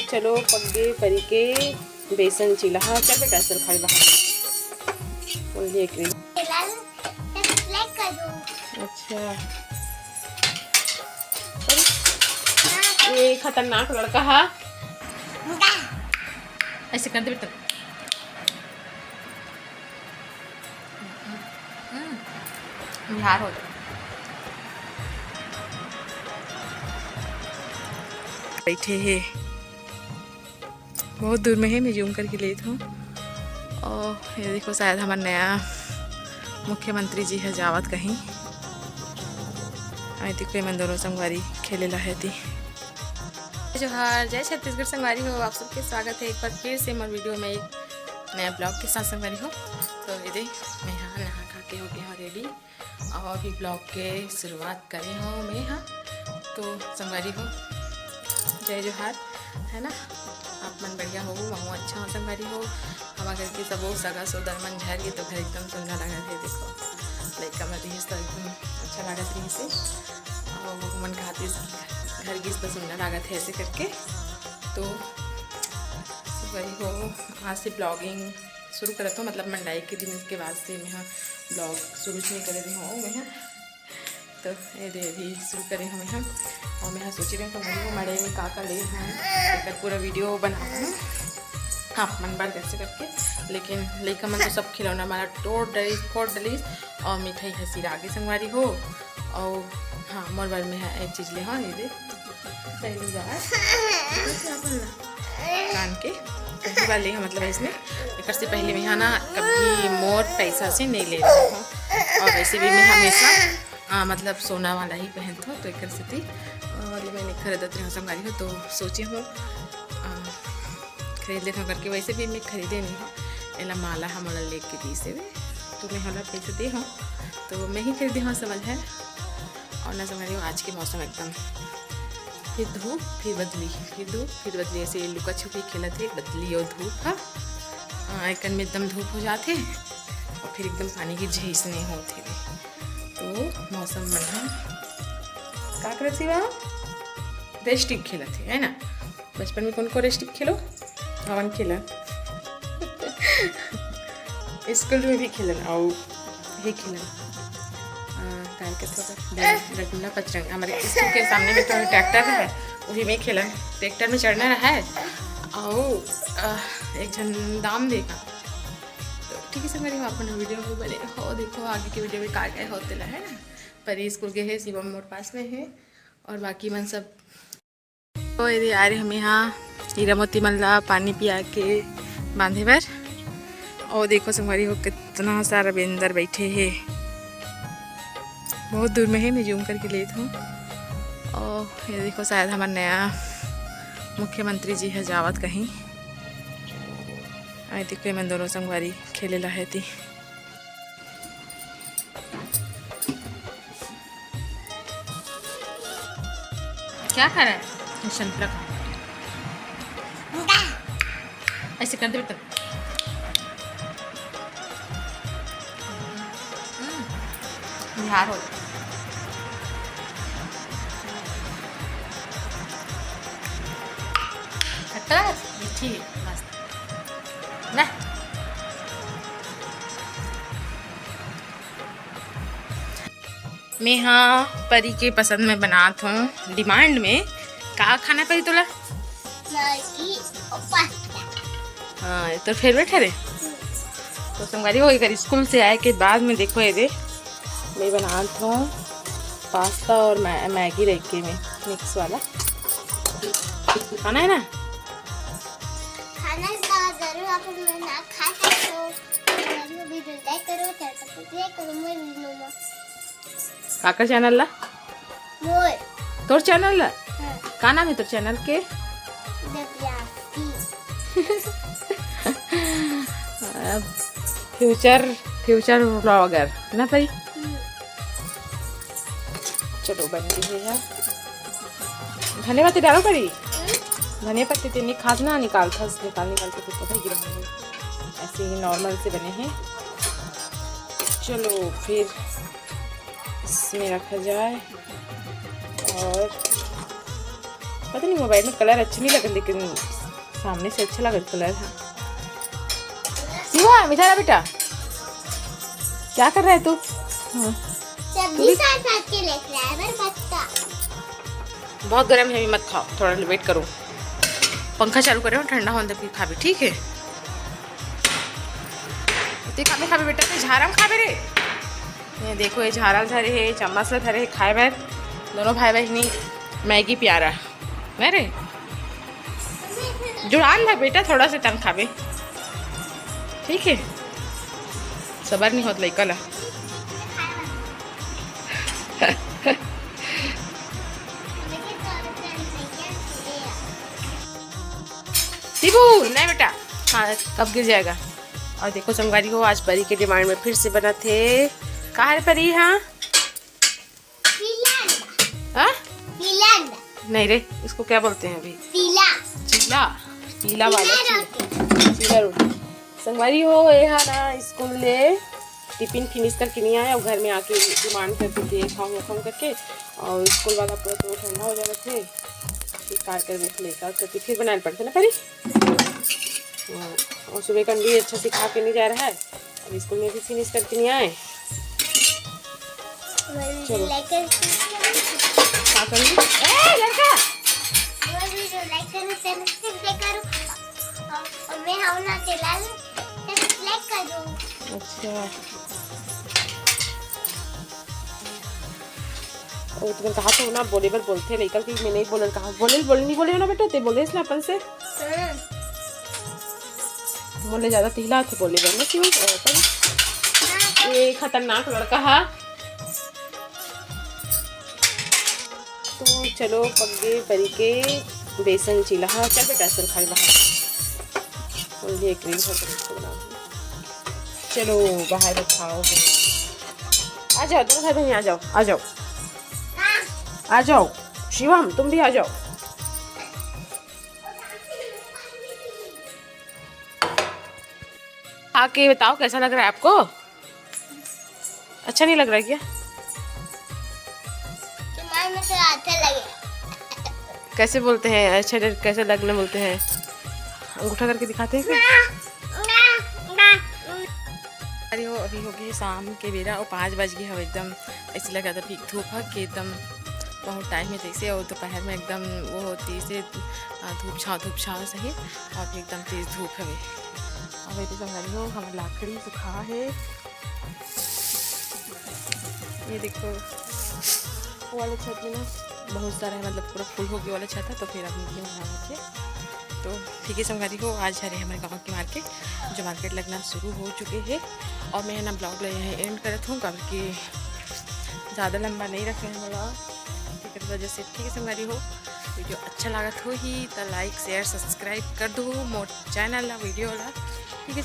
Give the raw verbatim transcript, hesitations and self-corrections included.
चलो पक गे परी के बेसन चीला। हाँ, चल बेटा, चल खाई बाहर। बोल दिए कि अच्छा। अरे, ये खतरनाक लड़का है। ऐसे कर दे बेटा। हम्म, बिहार हो जाए। बैठे हे, बहुत दूर में है, मैं जूम करके लेत हूँ। और ये देखो, शायद हमार नया मुख्यमंत्री जी है जावत कहीं। आई देखो, ये मन दोनों संगवारी खेले ला है ती। जोहार, जय छत्तीसगढ़ संगवारी हो, आप सबके स्वागत है एक बार फिर से मोर वीडियो में, एक नया ब्लॉग के साथ संगवारी हो। तो ये दे, मैं यहाँ नहा खा के हो गया हूँ रेडी और अभी ब्लॉग के शुरुआत करे हो मैं यहाँ। तो संगवारी हो, जय जोहार, है ना? आप मन बढ़िया हो, महूँ अच्छा हो संगवारी हो। हमार घर के सबो सगा सोदर मन झर गे तो घर एकदम सुन्ना लगत है। देखो, लइका मन रहिस तो एकदम अच्छा लागत रहिस हे। और मन कहत रहिस, "घर गिस तो सुन्ना लागत है," ऐसे करके। तो वही हो, आज से ब्लॉगिंग शुरू करत हो, मतलब मंडाई के दिन के बाद से मैं ब्लॉग शुरू नहीं करे रही हूँ मैं। तो ये दे अभी शुरू करे हूँ मैं। और मैं सोच रही हूँ कि मड़ई में का का ले हूँ, एकर पूरा वीडियो बनाऊँ आप मन बर कैसे करके। लेकिन लइका मन तो सब खिलौना माला तोड़ डलिस, फोड़ डलिस और मिठाई हसीर आगे संगवारी हो। और हाँ, मोर बर में है एक चीज ले, हाँ, ये दे। पहली बार अपन ला कान के पहली बार ले, मतलब इसमें एकर से पहले में है ना कभी मोर पैसा से नहीं ले रही हूँ। और वैसे भी मैं हमेशा आ, मतलब सोना वाला ही पहनत हूँ, तो एकर सेती, आ, मतलब मैं नहीं खरीदत रही हूँ संगवारी हो, तो सोचे हूँ, आ, खरीद लेत हूँ करके। वैसे भी मैं खरीदे नहीं हूँ, एला माला हमला लेके दी से, तो मैं हमला पैसे दे हूँ, तो मैं ही खरीदे हूँ, समझ है। और ना संगवारी हो, आज के मौसम एकदम फिर धूप, फिर बदली, फिर धूप, फिर बदली, ऐसे लुका छुपी खेलत है बदली और धूप हा। आ, एकन में एकदम धूप हो जाथे और फिर एकदम पानी की झीस नहीं होती। तो मौसम मन ह का करत हे, रेस्टिक खेलत हे, है ना? बचपन में कौन को रेस्टिक खेलो? हमन खेलन। स्कूल में भी खेलन, अउ ये खेलन। आ, का कहत हे? रटुन्ना पचरंग। हमारे स्कूल के सामने में तो ट्रैक्टर है, वही में खेलन। ट्रैक्टर में चढ़ना रहा है, अउ, आ, एक झन दाम देगा। तो ठीक है संगवारी हो, अपन वीडियो में बने रहो। देखो आगे के वीडियो में का का होते ला, है ना? परी स्कूल गए है, शिवम मोर पास में है और बाकी मन सब। तो ये आ रहे हम यहाँ हीरा मोती मन ला पानी पिया के बांधे बर। और देखो संगवारी हो, कितना सारा बेंदर बैठे है, बहुत दूर में है, मैं जूम करके लेत हूँ। और ये देखो, शायद हमार नया मुख्यमंत्री जी है जावत कहीं। आई देखो, ये मन दोनों संगवारी खेले ला है ती। क्या खा रहा है? ये संतरा खा रहा है। ऐसे कर दे बेटा। हम्म, बिहार हो। खट्टा है? मीठी है, मस्त। ना। मैं हा परी के पसंद में बनात हूँ, डिमांड में। का खाना परी तोला? मैगी और पास्ता। हाँ, ये तो फेवरेट है रे। तो संगवारी हो, एकर स्कूल से आए के बाद में देखो, ये दे, मैं बनात हूँ पास्ता और मै-, मैगी रख के में मिक्स वाला खाना है ना। खाना का जरूर आप लोग ना खा सकते हो। वीडियो भी लाइक करो, चैनल सब्सक्राइब करो, मोर वीडियो में। काकर चैनल ला? मोर। तोर चैनल ला? हाँ। का नाम है तोर चैनल के? दिव्यास्ती। फ्यूचर, फ्यूचर व्लॉगर ना भाई? हम्म। चलो, बन गई है यार। धनिया पत्ती डालो करी। हम्म। धनिया पत्ती तेने खास ना निकाल था, निकाल निकाल के फिर पता गिरा है। ऐसे ही नॉर्मल से बने हैं। चलो फिर इसमें रखा जाए और पता नहीं, मोबाइल में कलर अच्छा नहीं लगता, लेकिन सामने से अच्छा लगता कलर। हाँ, शिवम, इधर आ बेटा, क्या कर रहा है तू? हाँ। सब्जी साथ साथ के लेके आया, पर बच्चा। बहुत गर्म है, अभी मत खाओ, थोड़ा वेट करो। पंखा चालू करे हो, ठंडा होने दे, फिर खाबे, ठीक है? ते खाबे, खाबे बेटा, ते झारा में खाबे रे। ये देखो, ये झारा ल धरे हे, चम्मच ल धरे हे खाए बर। दोनों भाई बहिनी मैगी प्यारा, अरे जुड़ान ला बेटा, थोड़ा से तन खाबे, ठीक है? सबर नहीं होत लइका ला। शिबू, नहीं बेटा, हाँ, कब गिर जाएगा। और देखो संगवारी हो, आज परी के डिमांड में फिर से बना थे। का हरे परी? हाँ, पीला अंडा। हाँ? पीला अंडा। नहीं रे, इसको क्या बोलते हैं अभी? पीला। चीला। पीला वाला पीला चीला। रोटी। पीला रोटी। संगवारी हो, ये हा ना स्कूल ले टिफिन फिनिश करके नहीं आए और घर में आके डिमांड करके दे, खाऊंगा, खाऊंगा करके। और स्कूल वाला पूरा तो ठंडा हो जाता थे, फिर कार कर लेकर करके फिर बनाना पड़ता ना परी। हाँ, और सुबह का भी अच्छा से खा के नहीं जा रहा है, अब स्कूल में भी फिनिश करके नहीं आए। चलो। का करूँ? ए, लड़का! अच्छा। ओ, तुमन कहा तो ना, बोले बर बोलथे, लइका के मैं नहीं बोले, कहा बोले, बोले, नहीं बोले ना बेटा, ते बोले ना अपन से। मोले ज्यादा तिहला थे बोले बर ना क्यों? ये खतरनाक लड़का हा। तो चलो, पक गे परी के बेसन चीला हा। चल बेटा, चल खाई बाहर। चलो, बाहर बैठाओ। आ जाओ, दोनों भाई बहन आ जाओ, आ जाओ, आ जाओ। शिवम, तुम भी आ जाओ। खा के बताओ, कैसा लग रहा है आपको? अच्छा नहीं लग रहा है क्या? तुम्हारे में तो अच्छा लगे। कैसे बोलते हैं? अच्छा, कैसे लगने बोलते हैं? अंगूठा करके दिखाते हैं क्या? अरे हो, अभी होगी शाम के बेरा और पाँच बज गए हवे। एकदम ऐसे लगा था फिर धूप है कि एकदम बहुत टाइम है जैसे, और दोपहर में एकदम वो होती है धूप छाँव, धूप छाँव सही, और फिर एकदम तेज धूप हवे। अब ये तो संगवारी हो, हमारे लाकड़ी सुखा है। ये देखो, वो वाला छत में ना बहुत सारा है, मतलब पूरा फुल हो गया वाला छत है, तो फिर अब निकले वहाँ से। तो ठीक है संगवारी हो, आज हरे हमारे गाँव की मार्केट, जो मार्केट लगना शुरू हो चुके हैं। और मैं ना ब्लॉग ला यहीं एंड करत हूँ, काबर कि ज़्यादा लंबा नहीं रख रहे हैं ब्लॉग, ठीक है, तो वजह से। ठीक है संगवारी हो, वीडियो अच्छा लागत हो ही तो लाइक, शेयर, सब्सक्राइब कर दो मोर चैनल ला, वीडियो ला, ठीक है।